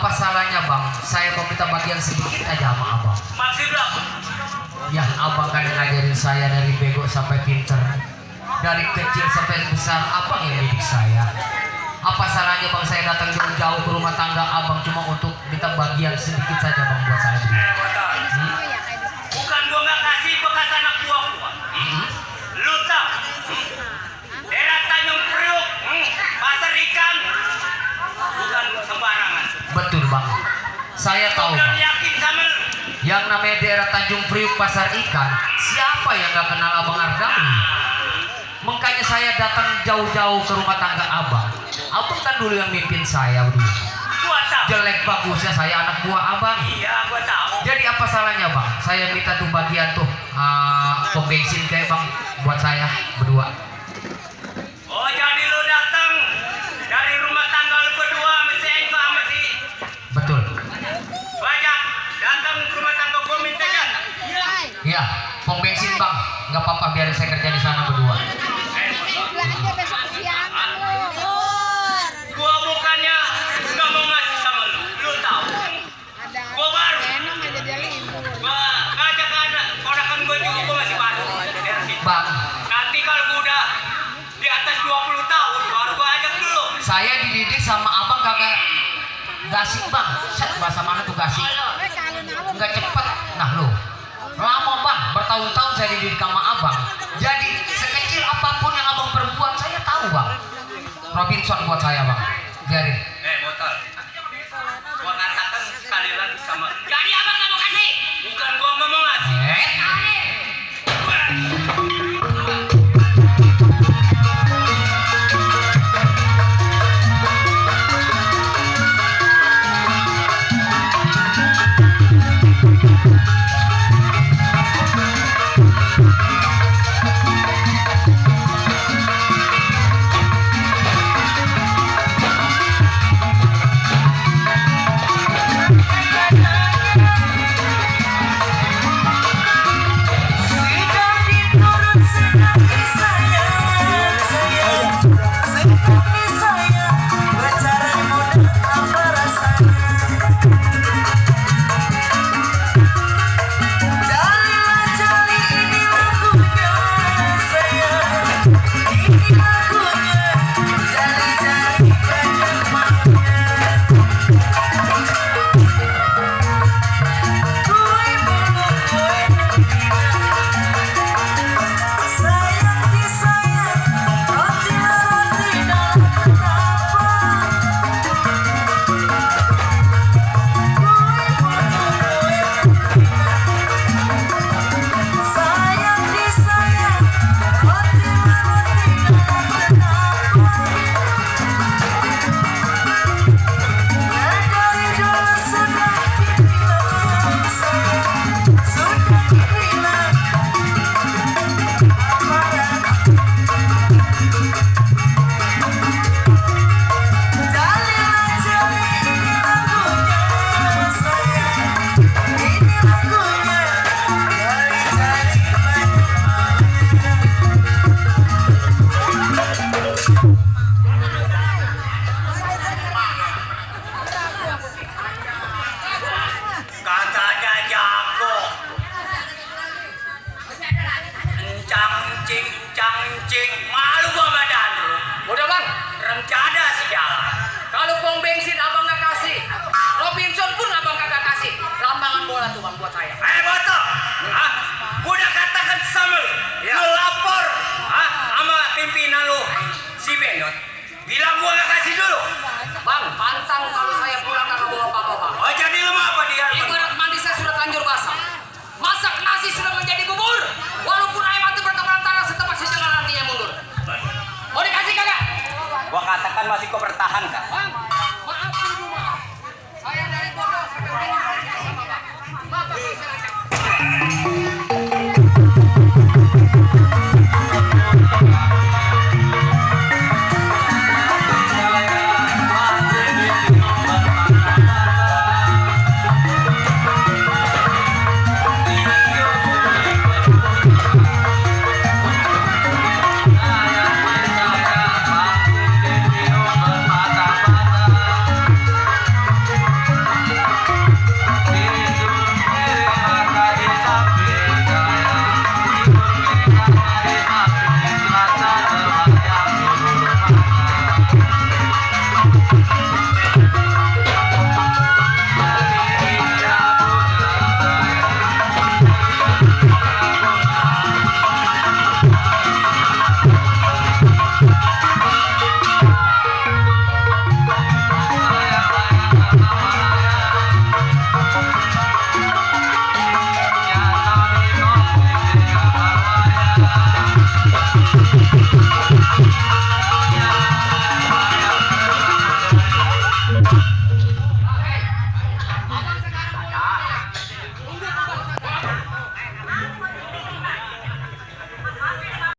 Apa salahnya bang? Saya mau minta bagian sedikit aja sama abang. Maksud berapa? Ya abang kan yang ngajarin saya dari bego sampai pinter, dari kecil sampai besar abang yang didik saya. Apa salahnya bang saya datang jauh-jauh ke rumah tangga abang cuma untuk minta bagian sedikit saja bang buat saya berdua. Bukan gua nggak kasih bekas anak buah gua. Lu tahu? Daerah Tanjung Priok, pasar ikan, bukan sembarangan. Betul bang. Saya tahu Udah bang. yakin sama lu? Yang namanya daerah Tanjung Priuk pasar ikan, siapa yang nggak kenal abang Ardani? Makanya saya datang jauh-jauh ke rumah tangga abang. Abang kan dulu yang mimpin saya dulu. Gua tahu. Jelek bagusnya saya anak buah abang. Iya, gua tahu. Jadi apa salahnya bang? Saya minta tuh bagian tuh pom bensin kayak bang buat saya berdua. Oh, jadi lu datang dari rumah tangga lu berdua sama si Eko sama si Betul. Bajak datang ke rumah tangga gua minta jatah. Iya, pom bensin bang. Nggak apa-apa biar saya kerja di sana berdua. Belanja besok kesiangan lo. Gua bukannya nggak mau ngasih sama lu, lu tahu? Ada Gua baru. enak aja dia libur. Gua ngajak anak ponakan gua juga, gua masih baru. Bang, Nanti kalau gua udah di atas 20 tahun baru gua ajak dulu. saya dididik sama abang kagak gasik bang. Set bahasa mana tuh gasik? Kalau Nggak cepet. Nah lo lama bang, bertahun-tahun saya dididik sama abang. Jadi sekecil apapun yang abang perbuat saya tahu bang. Robinson buat saya bang. Biarin.